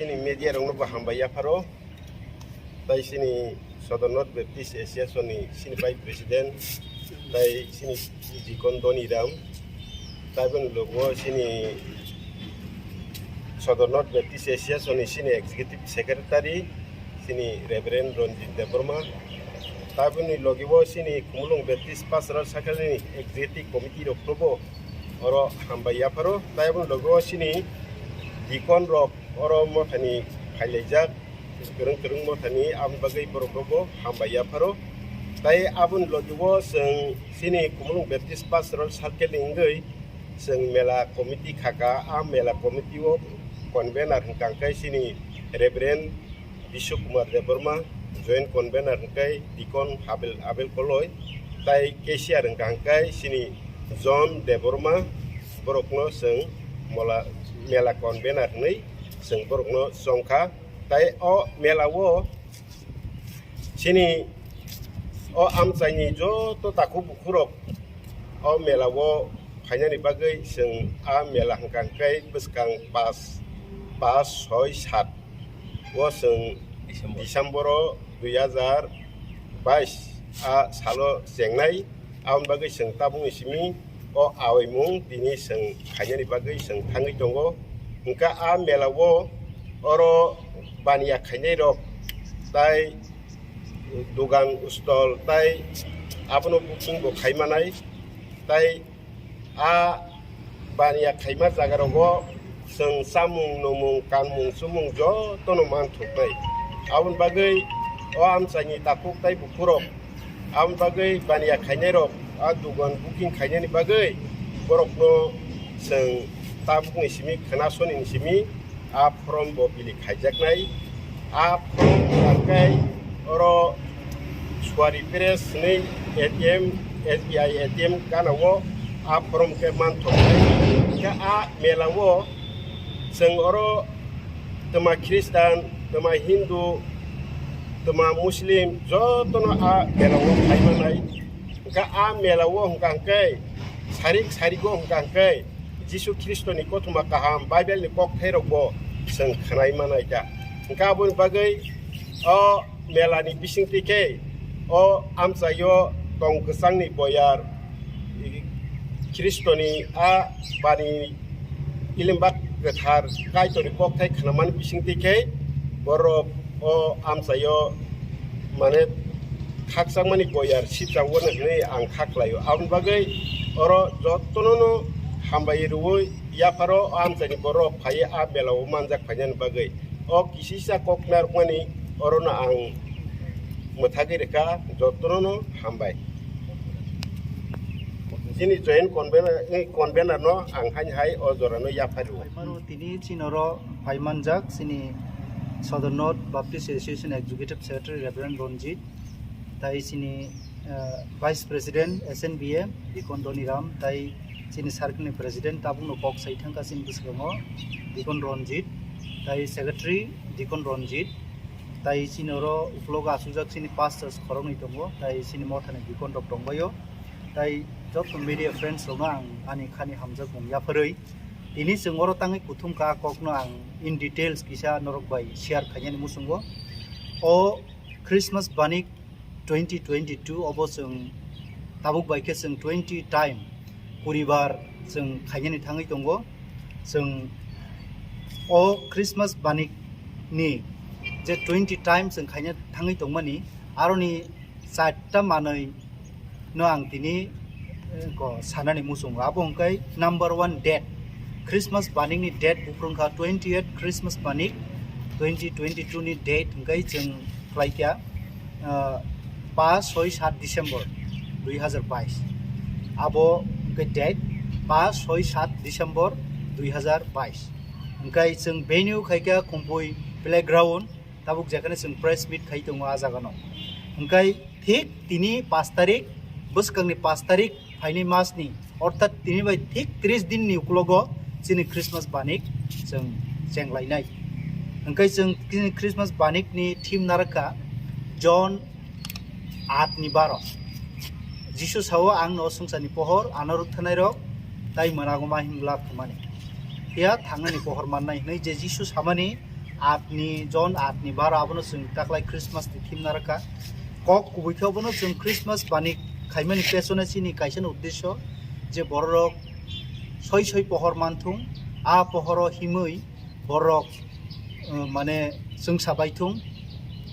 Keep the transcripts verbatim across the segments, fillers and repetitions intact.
Chini media rokno bo hambai yapharo. Tai chini Sodor North Baptist Association ni chini Vice President, tai chini Deacon Doni Ram, tai boni logo chini Sodor North Baptist Association ni chini Executive Secretary, chini Reverend Ranjit Debbarma, tai boni logi o chini Khumulwng Baptist Pastoral Circle ni Executive Committee rok no bo oro hambai yapharo. Tai boni logi o chini Deacon rok oro mothani phailaijak, kwrwng kwrwng mothani, aboni bagwi borok rokbo hambai yapharo. Tai aboni logi o chwng chini Khumulwng Baptist Pastoral Circle ni wngwi chwng mela committee khaka. A mela committee o convener hwnkha hwnkhe chini Reverend Bishu Kumar Debbarma, joint convener hwnkhe Deacon Habel, Abel Koloi, tai cashier hwnkha hwnkhe chini John Debbarma, borokno chwng mola, mela convener hwnwi chwng borokno chongkha. Tai o mela o chini o amchaini joto takhuk bukhurok o mela o phainani bagwi chwng a mela hwnkha hwnkhe bwskang pas, pas, soi, sat o chwng December o dui hazar bais a salo chengnai. Aboni bagwi chwng tabukni simi o awaimung tini chwng khainani bagwi chwng thangwi tongo. Hwnkha a mela o oro baniya khainai rok tai dogan stall tai abono booking bo khaimanai, tai a baniya khaima jaga rogo chwng chamung, nwngmung, kanmung, chumung jotono manthoknai. Aboni bagwi o amchaini takhuk tai bukhurok, aboni bagwi baniya khainairok a dogan booking khainani bagwi borokno chwng tabukni simi, khwnasonini simi a form bo bili khaijaknai. A form hwnkhe oro Suari Press hwnwi A T M, S B I A T M gana o a form khe manthoknai. Hwnkhe a mela o chwng oro twma Khristan, twma Hindu, twma Muslim jotono a mela o phaimanai. Hwnkhe a mela o hwnkha hwnkhe sarik sarik o hwnkha hwnkhe Jisu Khristoni kothoma kaham Bible ni kokthairokbo chwng khwnai manai kha. Hwnkhe aboni bagwi o mela ni bisingtwi khe o amchaio tong kwchangni boyar Khristoni a bani ilimbak kwthar Kaitorni kokthai khnamani bisingtwi khe borok o amchaio mane khakchangmani boyar sipchangmani hwnwi ang kha khlaio. Aboni bagwi oro jotono no hambai rwui yapharo o amchaini borok phaiwi a mela o manjak phainani bagwi. O kisisa kok narwkmani orono ang mwthagwi rwkha, jotono no hambai. Chini joint convener, eh, convener no ang haini hai o jora no yaphario. Maro tini chini oro phai manjak chini Sodor North Baptist Association Executive Secretary Reverend Ranjit, tai chini, eh, Vice President S N B M Deacon Doni Ram, tai chini circle ni President tabukno kok sai thangkha chini bwskango Deacon Ranjit, tai Secretary Deacon Ranjit, tai chini oro uklogo achukjak chini pastors khoroknwi tongo, tai chini mothani deacon rok tongbaio, tai joto media friends rokno ang ani khani hamjakmung yapharwi tini chwng oro tangwi kuthum kha kokno ang in details kisa norok bai share khainani muchungo. O Christmas banik twenty twenty-two obo chwng tabuk bai khe chwng twenty time poribar chwng khainani thangwi tongo. Chwng o Christmas banik ni je twenty time chwng khaina thangwi tongmani, aroni charta manwi no ang tini, eh, ko sanani muchungo. Abo hwnkhe number one date, Christmas banik ni date buphuru wngkha twenty eight Christmas banik twenty twenty two ni date hwnkhe chwng khlaikha, ah, pas soi sat December dui hazar bais. Abo hwnkhe date pas soi sat December dui hazar bais. Hwnkhe chwng venue khaikha Khumpui playground, tabuk jekhane chwng press meet khai tongo a jagano. Hwnkhe thik tini pas tarik, bwskangni pas tarik phaini masni, orthat tini bai thik tris dinni uklogo chini Christmas banik chwng chenglainai. Hwnkhe chwng chini Christmas banikni theme narwkha John aat ni baro. Jisu sao, "Ang no swngcharni pohor, ano rwktharnairok tai mwnago ma himlak thumani." Phiya thangnani pohor mannai hwnwi je Jisu samani, Aat ni, John aat ni baro, abono chwng taklai Christmas ni theme narwkha. Kok kubui khe obono chwng Christmas bani khaimani pesone chini kaisa ni uddesyo, je bororok soi soi pohor manthung, a pohoro himwi borok, uh, mane chwngsa baithung,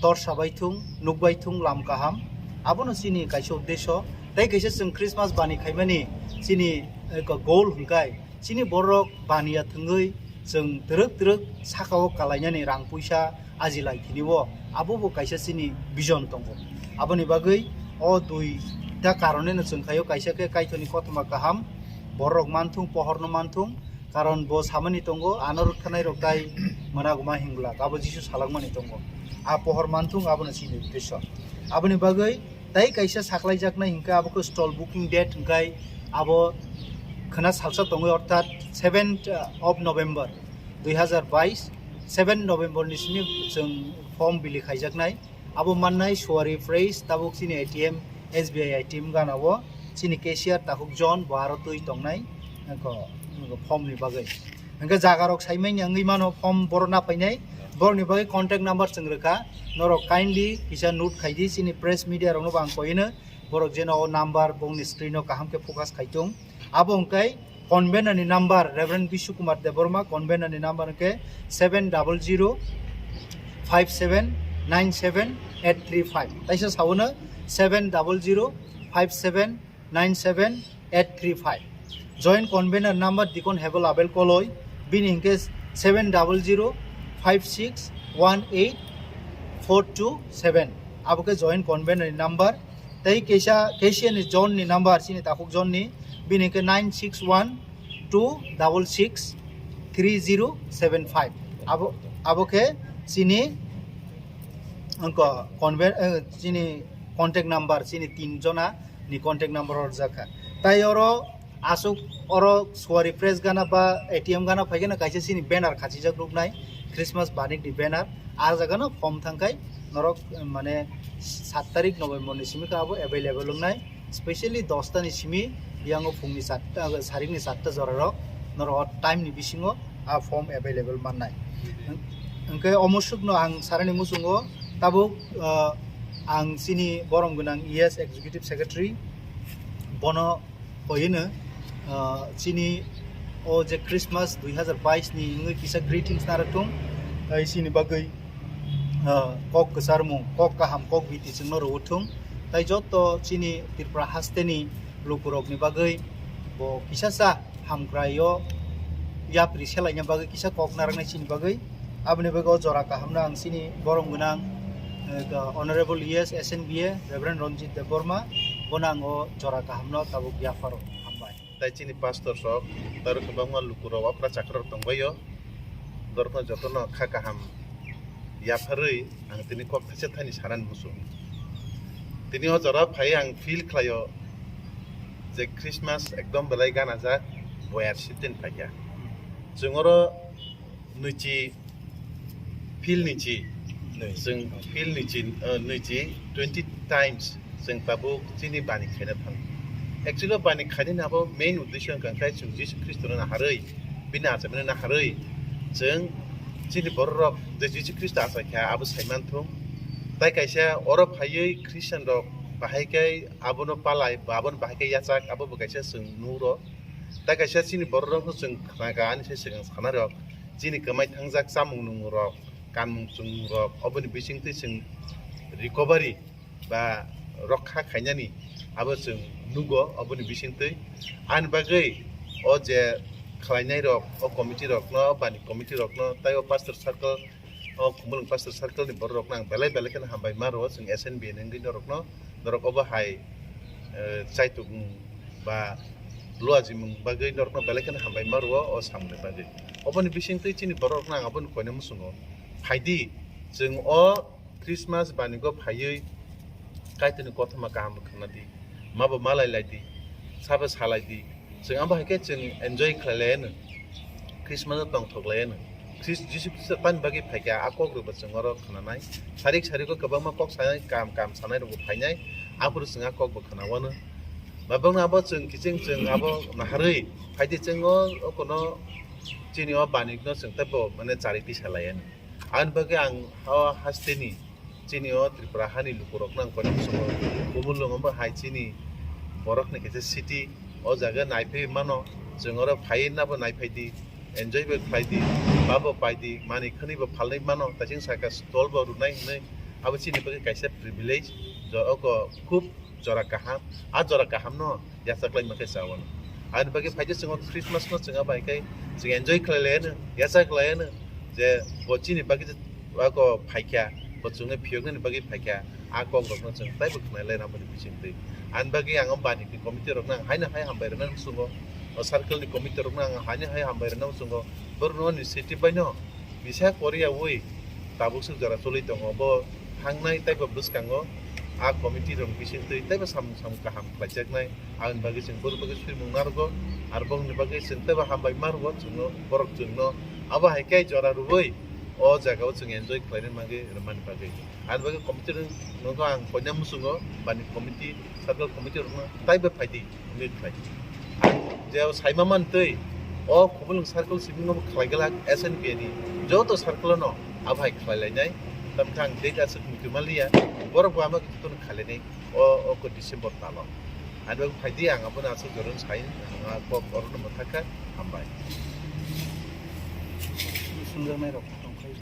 torsa baithung, nukbaithung lam kaham. Abono chini kaisa uddesyo. Tei kaisa chwng Christmas bani khaimani chini, uh, goal hwnkhe chini borok baniya thwngwi chwng twrwk twrwk sakao kalainani rang puisa aji lai thini o, abo bo kaisa chini vision tongo. Aboni bagwi o duita karoneno chwng khaio, kaisa khe Kaitorni kothoma kaham, bororok manthung, pohorno manthung, karon bo samani tongo, ano rwktharnai rok tai mwnaguma hinglak, abo Jisu salakmani tongo. A pohor manthung, abono chini uddesyo. Aboni bagwi tai kaisa saklaijaknai hinkhe abo khe stall booking date hinkhe abo khwna salsa tongwi, orthat seventh of November dui hazar bais, seven November ni simi chwng form bili khaijaknai. Abo mannai Suwari Fresh, tabuk chini A T M, S B I A T M gana o chini cashier takhuk John bo aro twi tongnai, nokho, nokho form ni bagwi. Hingke jaga rok saimanya wngwi mano, form borok na painai, borok ni bagwi contact number chwng rwkha, norok kindly kisa note khaidi, chini press media rokno bo ang koino, borok jeno o number bongni screen o kaham khe focus khaitung. Abo hwnkhe convener ni number, Reverend Bishu Kumar Debbarma, convener ni number hwnkhe seven double zero five seven nine seven eight three five. Taisa sawono seven double zero five seven nine seven eight three five. Joint convener number Dikon Hebel Abel Koloi, bini hwnkhe seven double zero five six one eight four two seven. Abo khe joint convener ni number. Tei kaisa, kaisa ni John ni number, chini takhuk John ni, bini hwnkhe nine six one two double six three zero seven five. Abo, abo khe chini, wngkha conve-, eh, chini contact number, chini tin jona ni contact number rwjak kha. Tai oro aswk oro Suwari Fresh gana ba A T M gana phaikhe no kaisa chini banner khachijak ruknai, Christmas banik ni banner. A jaga no form thangkhai norok, eh, mane sat tarik November ni simi khe abo available wngnai, specially dosta ni simi, yango phungni chatta, sarikni chatta jora rok norok o time ni bisingo a form available mannai. Hwnkhe omo swkno ang sarani muchungo tabuk, ah, ang chini borom gwnang E S Executive Secretary bono hoino, ah, chini o je Christmas dui hazar bais ni wngwi kisa greetings narwkthung, tei chini bagwi, ah, kok kwcharmung, kok kaham, kok biti chwngno rwthung, tei joto chini Tripura hasteni lukurokni bagwi bo kisa sa hamkrai o yapri selaina bagwi kisa kok narwknai chini bagwi. Aboni bagwi o jora kahamno ang chini borom gwnang, eh, Honorable E S S N B A Reverend Ranjit Debbarma, bono ang o jora kahamno tabuk yapharo hambai. Tai chini pastor rok, taro kwbangma lukurok, okra chakra rok tongbaio, borokno jotono kha kaham yapharwi ang tini kok thaisa thani sanani muchung. Tini o jora phai ang feel khlaio je Christmas ekdom belai ganajak, boyar season phaikha. Chwng oro nwichi, field ni chi, chwng field ni chi, uh, nwichi twenty times chwng tabuk chini bani khaina thang. Actually, bani khainani abo main uddesho wngkha khe chwng Jisu Khristo no naharwi, bini achaimani naharwi chwng chini borok rok je Jisu Khristo achaikha abo saimanthung. Tai kaisa oro phaiwi Christian rok bahai khe abono palai ba abono bahai khe yachak, abo bo kaisa chwng nukro. Tai kaisa chini borok rok no chwng khna kha ani se swkang sana rok, chini kwmai thangjak chamung nwng rok, kanmung chumung rok, oboni bisingtwi chwng recovery ba rokha khainani abo chwng nugo, oboni bisingtwi. Ani bagwi o je khlainai rok, o committee rokno, bani committee rokno, tai o pastor circle, o Khumulwng pastor circle ni borok rokno ang belai belai kheno hambai ma rwo, chwng S N B N wngwi norokno, norok obo hai, eh, chaitukmung ba luajimung bagwi norokno belai kheno hambai ma rwo o samungni bagwi. Oboni bisingtwi chini borok rokno ang abono koina muchungo. Phaidi, chwng o Christmas banigo phaiwi Kaitorni kothoma kaham khna di, mabo malai lai di, sabo salai di. Chwng abo hai khe chwng enjoy khlai lai anw, Christmas no tongthok lai anw. Christ-, Jisu Khristo tamni bagwi phaikha, a kok rokbo chwng oro khnanai. Sarik sariko kwbangma kok sanai, kam, kam sanai rokbo phainai, aphuru chwng a kokbo khna anw. Babangno abo chwng kiching chwng abo naharwi phaidi chwng o, o kono chini o banikno chwng teibo mane chari tisa lai anw. Ani bagwi ang o hasteni chini o Tripura hani lukurokno ang kono musugo, Kumulwng omo hai chini borokni kaisa city, o jaga naiphai mano, chwng oro phaiwi nabo naiphai di, enjoy bo khlai di, babo pai di, manwi khwnwi bo phalnwi mano, taising saka stall bo rwnai hwnwi, abo chini bagwi kaisa privilege, jo oko khub jora kaham, a jora kahamno yachaklai mankhe chawano. Ani bagwi phaikhe chwng o Christmas no chwng abo hai khe chwng enjoy khlai laiano, yachaklaiano, je bo chini bagwi je ako phaikha, bo chwngno phiyoknani bagwi phaikha, a kokrokno chwng taibo khwnai laina aboni bisingtwi. Ani bagwi ang o bani committee rokno ang haino hai hambai rwna muchungo, o circle ni committee rokno ang haino hai hambai rwna muchungo, borokno initiative baino bisa koriyaui tabuk swk jora choli tongo. Bo thangnai taibo bwskango a committee rok bisingtwi taibo samung samung kaham khlaijaknai. Aboni bagwi chwng borok bagwi swimung narwgo, aro bongni bagwi chwng teibo hambai ma rwgo, chwngno, borok chwngno abo hai khe jora rwui o jagao chwng enjoy khlaina bagwi rwmani bagwi. Ani bagwi committee rok nogo ang koina muchungo, bani committee, circle committee rokno taibo phaidi, wngwi khlai. Ang je saima mantwi o Khumulwng circle simi no khlai glak S N P ni joto circle no abo hai khlai lainai, tamkhe ang date aswk muitu manliya, borok bo ama khe jotono khlai lainai. O, o ko December talo. Ani bagwi phaidi ang abono aswk jorani sai, ang a kok orono mwthakha, hambai. Sumjaknai rok.